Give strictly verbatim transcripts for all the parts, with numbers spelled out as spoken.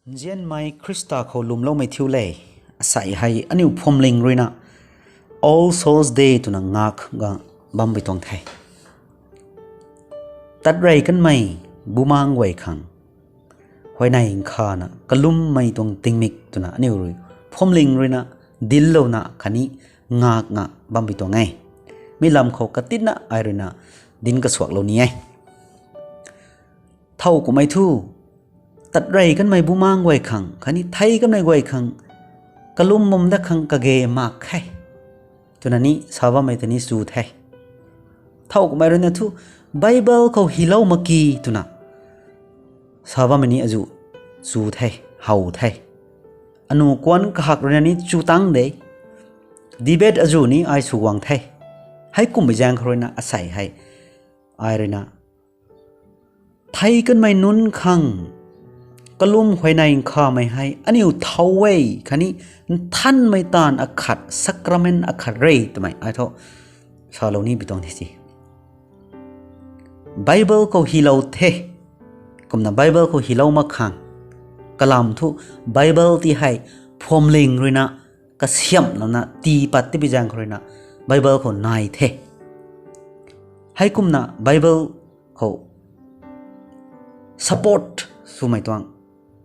Nzianmei Khrista khou lwmloumei thiu le, asei hei aniu phuamling ruina All Souls Day twna ngak ga bam pui tuang the. Tatrey kanmei bumaengc guay khang huayney nkhana kalummei tuang tingmik twna aniu rui phuamling ruina dinclouna khatni ngak nga bam pui tuang e. Mi lam khou katinna ai ruina dinc kasuaklou ni e. Thow kumhmei thu, tatrey kanmei bumaengc guay khang khatni thei kanmei guay khang kalum bam dat khang kage mak khe twna ni sa bammei ta ni chu the. Thow kumhmei ruina thu, Bible khou hylou mak ki twna sa bammei ni azuh chu the, how the. Anu kuanc kahak ruina ni chu tang de. Debate azuh ni ai sw guang the. Heikumbi zaeng khou ruina asei hei ai ruina thei kanmei nunc khang kalum huayney nkhamei hei aniu thow e, khatni nthanmei taanv akhat, sacrament akhat re twmei ai thu salou ni pui tuang the si. Bible khou hylou the. Kumna Bible khou hylou mak khang kalam thu, Bible ti hei phuamling ruina kasiamhlouna tii pat tipui zaeng khou ruina Bible khou nai the. Heikumna Bible khou support swmei tuang,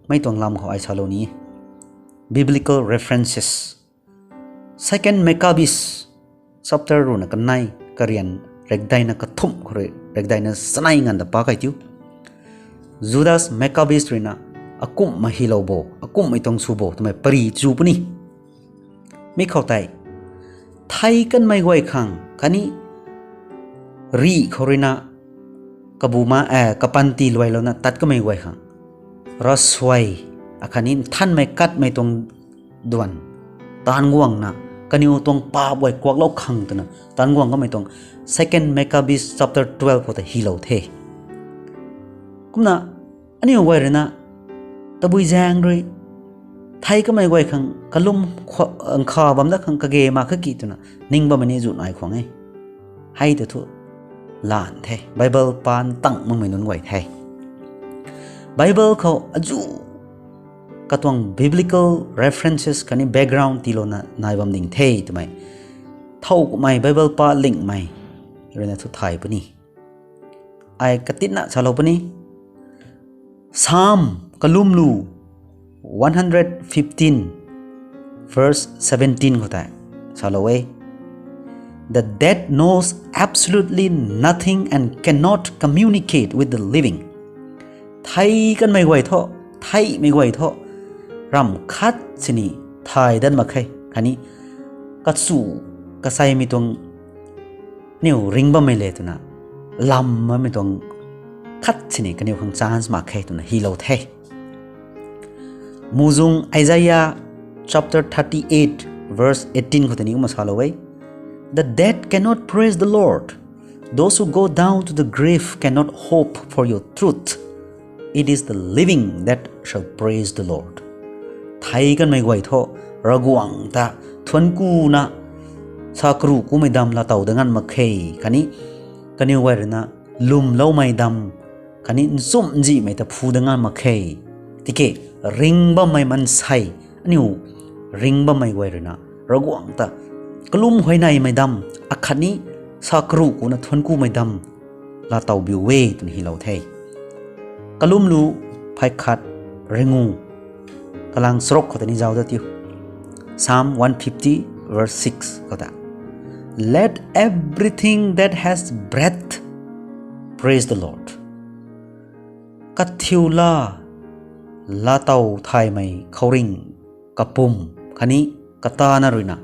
mei tuang lam khou ai salou ni e. Biblical references. Second Maccabees chapter ruina kanei, karian rekdeina kathumh khou rui rekdeina chanei nganv ta pa kei tiu. Judas Maccabeus ruina akumhmei hylou bo, akumhmei tuang sw bo twmei pary chu puni. Mi khou tei, thei kanmei guay khang khatni rih khou ruina kabuma, eh, kapanty luailouna tat kanmei guay khang ravsuai akhatni nthanmei katmei tuang duan taanc guangna, kaniw tuang paap guay kuaklou khang twna taanc guang kamei tuang Second Maccabees chapter twelve khou ta hylou the. Kumna aniu guay ruina tabui zaeng rui thei kamei guay khang kalum khwa-, nkha bam dat khang kage mak khe ki twna ning bammei ni zu nai khwang e. Hei ta thu lan the, Bible pa ntang makmei nunc guay the. Bible khou azuh katuang biblical references khatni background tiilouna nai bam ding the twmei, thow kumhmei Bible pa lingmei ruina thu thay puni. Ai katinna salou puni. Psalm kalumlu one hundred fifteen verse seventeen khou tei salou e. The dead knows absolutely nothing and cannot communicate with the living. Thei kanmei guay thu, theimei guay thu, ramh khat sini thay dat mak khe, khatni kachu kaseimei tuang niw ring bammei le twna lam bammei tuang khat sini kaniw khang chance mak khe twna hylou the. Muhzwng Isaiah chapter thirty-eight verse eighteen khou tei ni kumna salou e. The dead cannot praise the Lord. Those who go down to the grave cannot hope for your truth. It is the living that shall praise the Lord. Thei kanmei guay thu Ravguangc ta thuanckuna sa karuh kumei dam laatow dat nganv mak khe, khatni kaniw guay ruina lwmloumei dam khatni nchumh nzihmei ta phu dat nganv mak khe. Tiki ring bammei maansei, aniu ring bammei guay ruina Ravguangc ta kalum huayneymei dam akhatni sa karuh kuna thuanckumei dam laatow biu e twna hylou the. Kalumlu phay khat ringu, kalang charuk khou tei ni zauc dat tiu. Psalm one fifty verse six khou ta, Let everything that has breath praise the Lord. Kathiu la, laatow thaymei khouringh kapwm khatni katana ruina,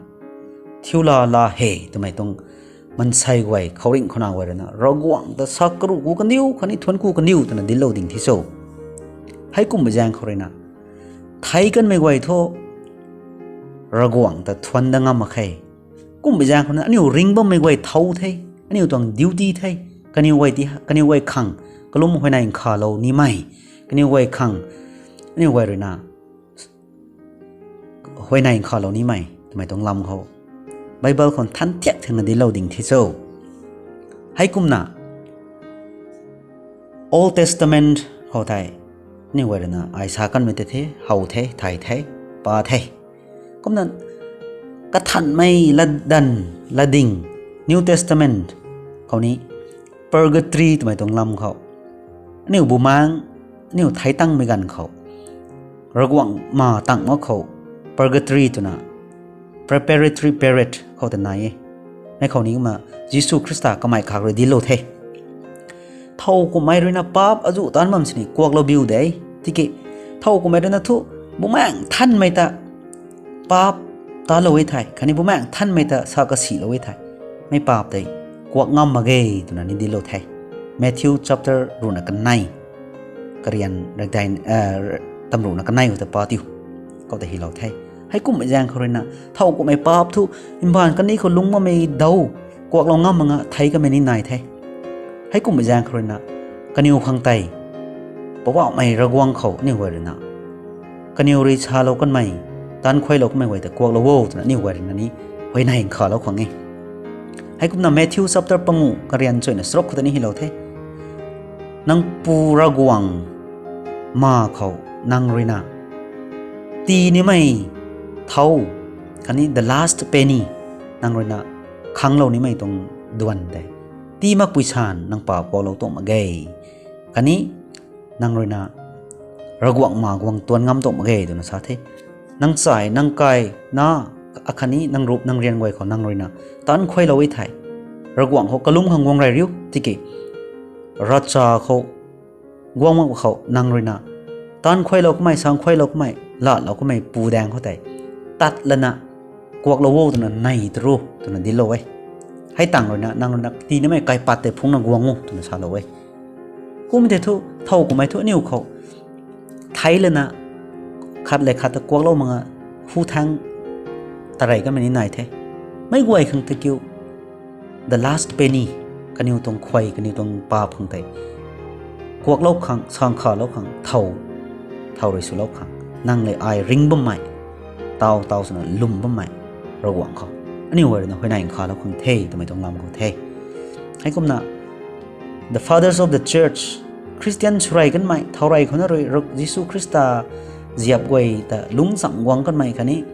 thiu la la he twmei tuang maansei guay khouringh khouna guay ruina Ravguangc ta sa karuh ku kandiu khatni thuancku kandiu twna dinclou ding the cho. Heikumbi zaeng khou ruina thei kanmei guay thu Ravguangc ta thuanc dat ngam mak khe. Kumbi zaeng khou ruina aniu ring bammei guay thow the, aniu tuang duty the, kaniw guay ti, kaniw guay khang kalum huayney nkhavlou nimei, kaniw guay khang, aniu guay ruina huayney nkhavlou nimei twmei tuang lam khou Bible khou nthan thiak thangna dinclou ding the cho. Heikumna Old Testament khou tei Aniu guay ruina ai sa kanmei tei the, how the, thay the, pa the. Kumna kathanmei latdanv, latding, New Testament khou ni purgatory twmei tuang lam khou, aniu bumaengc, aniu theic tangmei ganv khou, Ravguangc ma tang mak khou purgatory twna preparatory period khou ta nai e. Mei khou ni kumna Jisu Khrista kamei khak rui dinclou the. Thow kumhmei ruina paap azuh taanc bam sini kuaklou biu de. Tiki thow kumhmei ruina thu Bumaengh Nthanmei ta paap talou e thei, khatni Bumaengh Nthanmei ta sa kasilou e thei, mei paap tei kuak ngam mak ge twna ni dinclou the. Matthew chapter ruhna kanei, karian, tamruhna kanei khou ta pa tiu, khou ta hylou the. Heikumhmei zaeng khou ruina thow kumhmei paap thu mbaanv kandih khou lungc bammei daw kuaklou ngam mak nga theic kanmei ni nai the. Heikumhmei zaeng khou ruina kaniw khang tei Poubauhmei Ravguangc khou aniu guay ruina kaniw rui salou kanmei, taanc khuailou kanmei guay ta kuaklou o twna aniu guay ruina ni huayney nkhavlou khang e. Heikumna Matthew chapter panguh karian chuyna charuk khou ta ni hylou the. Nang Pu Ravguangc ma khou nang ruina tii nimei thow, khatni the last penny, nang ruina khanglou nimei tuang duan tei tii makpui san nang paap kuaklou tuang mak ge. Khatni nang ruina Ravguangc ma guang tuan ngam tuang mak ge twna sa the. Nang chai, nang kai, na, akhatni nang rup nang rian guay khou nang ruina taanc khuailou e thei, Ravguangc khou kalum khang guang rey riu. Tiki ravcha khou guang mak khou nang ruina taanc khuailou kamei, sang khuailou kamei, latlou kamei pu daeng khou tei tat lana kuaklou o twna nei tru twna dinclou e. Hei tangv ruina nang ruina tii nimei kaipat tei phungna guang o twna salou e. Kum tei thu thow kumhmei thu aniu khou theic lana khat le khat ta kuaklou mak nga hu thangc tarey kanmei ni nai the. Meic guay khang ta kiu the last penny, kaniw tuang khuay, kaniw tuang paap khang tei kuaklou khang, sang khalou khang thow, thow rui swlou khang nang le ai ring bammei, taw taw swna lwm bammei Ravguangc khou aniu guay ruina huayney nkhavlou khang the twmei tuang lam khou the. Heikumna the fathers of the church, Christian swrey kanmei thow rey khou na rui Jisu Khrista ziap guay ta lungcchang guang kanmei khatni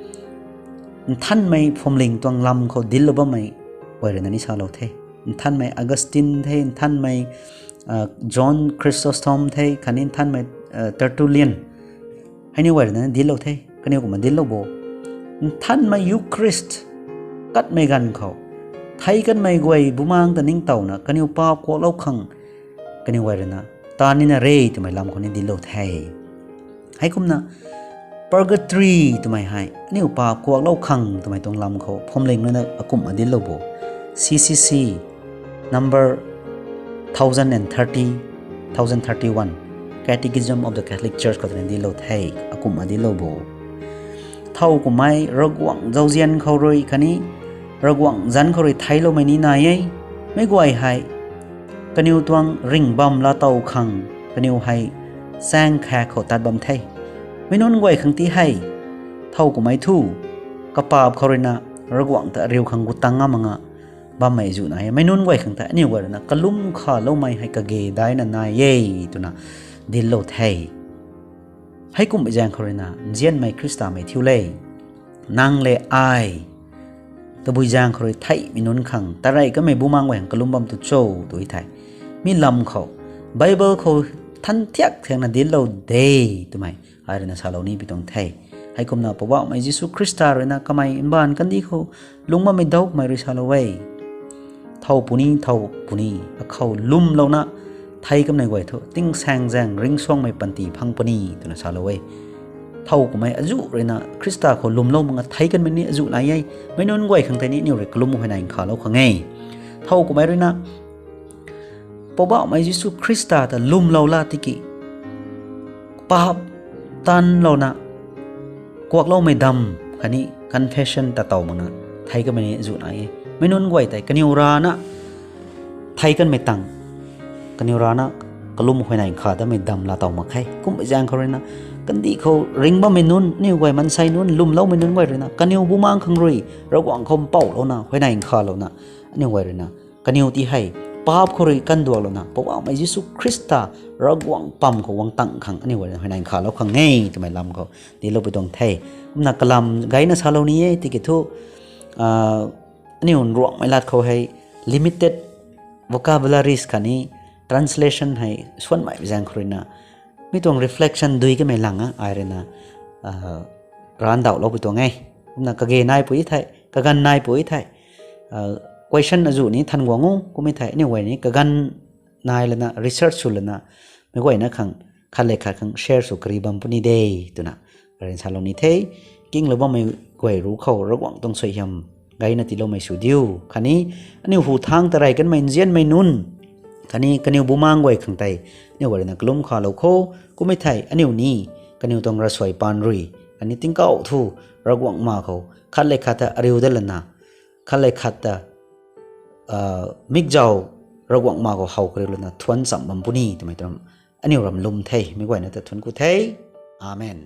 nthanmei phuamling tuang lam khou dinclou bammei guay ruina ni salou the. Nthanmei Augustine the, nthanmei John Chrysostom the, khatni nthanmei Tertullian, hei ni guay ruina ni dinclou the. Kaniw kumna dinclou bo? Nthanmei Eucharist katmei ganv khou theic kanmei guay bumaengc ta ningtowna kaniw paap kuaklou khang kaniw guay ruina taan nina re twmei lam khou ni dinclou the. Heikumna purgatory twmei hei aniu paap kuaklou khang twmei tuang lam khou phuamling ruina akumhna dinclou bo? C C C number thousand and thirty, thousand thirty-one, Catechism of the Catholic Church khou twna dinclou the, akumhna dinclou bo? Thow kumhmei Ravguangc zauzian khou rui khatni Ravguangc zanc khou rui theicloumei ni nai e. Meic guay hei kaniw tuang ringh bam laatow khang kaniw hei chaeng khaek khou tat bam the. Meic nunc guay khang ti hei thow kumhmei thu kapaap khou ruina Ravguangc ta riu khang gut tang ngam mak nga bammei zuh nai e. Meic nunc guay khang tei aniu guay ruina kalum khaloumei hei kage daina nai e twna dinclou the. Heikumhmei zaeng khou ruina nzianmei Khristamei thiu le, nang le ai tabui zaeng khou rui theihmei nunc khang tarey kanmei bumaengc guay khang kalum bam tu cho tu thei, mi lam khou Bible khou than thiak thiakna dinclou de twmei ai ruina salou ni pi tuang the. Heikumna Poubauhmei Jisu Khrista ruina kamei mbaanv kandih khou lungc bammei dawmei rui salou e, thow puni, thow puni, akhou lwmlouna theic kanmei guay thu tingsaengzaeng ringcsuangmei panty phang puni twna salou e. Thow kumhmei azuh ruina Khrista khou lwmlou mak nga theic kanmei ni azuh nai e. Meic nunc guay khang tei ni aniu rui kalum huayney nkhavlou khang e. Thow kumhmei ruina Poubauhmei Jisu Khrista ta lwmlou la tiki paap taanlouna kuakloumei damv khatni confession ta tow makna theic kanmei ni azuh nai e. Meic nunc guay tei kaniw rana theic kanmei tang, kaniw rana kalum huayney nkhav datmei damv laatow mak khe. Kumhmei zaeng khou ruina kandih khou ringh bammei nunc, aniu guay maansei nunc, lwmloumei nunc guay ruina kaniw bumaengc khang rui Ravguangc khou mpouhlouna huayney nkhavlouna aniu guay ruina kaniw ti hei paap khou rui kanduaklouna Poubauhmei Jisu Khrista Ravguangc pam khou guang tang khang aniu guay rui na huayney khalou khang e twmei lam khou tiiloupui tuang the. Kumna kalam gayna salou ni e tiki thu, aniu Ruangmei lat khou hei limited vocabularies khatni translation hei suanmei zaeng khou rui na mi tuang reflection dui kamei lang a ai rui na randauhloupui tuang e. Kumna kage naipui thei, kaganv naipui thei, question azuh ni than guang o kummei thei aniu guay ni kaganv nai lana research sw lana meic guayna khang khat le khat khang share sw kari bam puni de twna karin salou ni the. Kinglou bammei guay ruc khou Ravguangc tuang suaihiam gayna tiiloumei sw diu khatni aniu hu thangc ta rey kanmei nzianmei nunc khatni kaniw bumaengc guay khang tei aniu guay rui na kalum khalou kho. Kummei thei aniu ni kaniw tuang ravsuai paan rui khatni tingkauh thu Ravguangc ma khou khat le khat ta ariu dat lana khat le khat ta mikzau Ravguangc ma khou how kariu lana thuanc cham bam puni twmei tuang aniu ram lum the. Meic guayna ta thuanc ku the. Amen.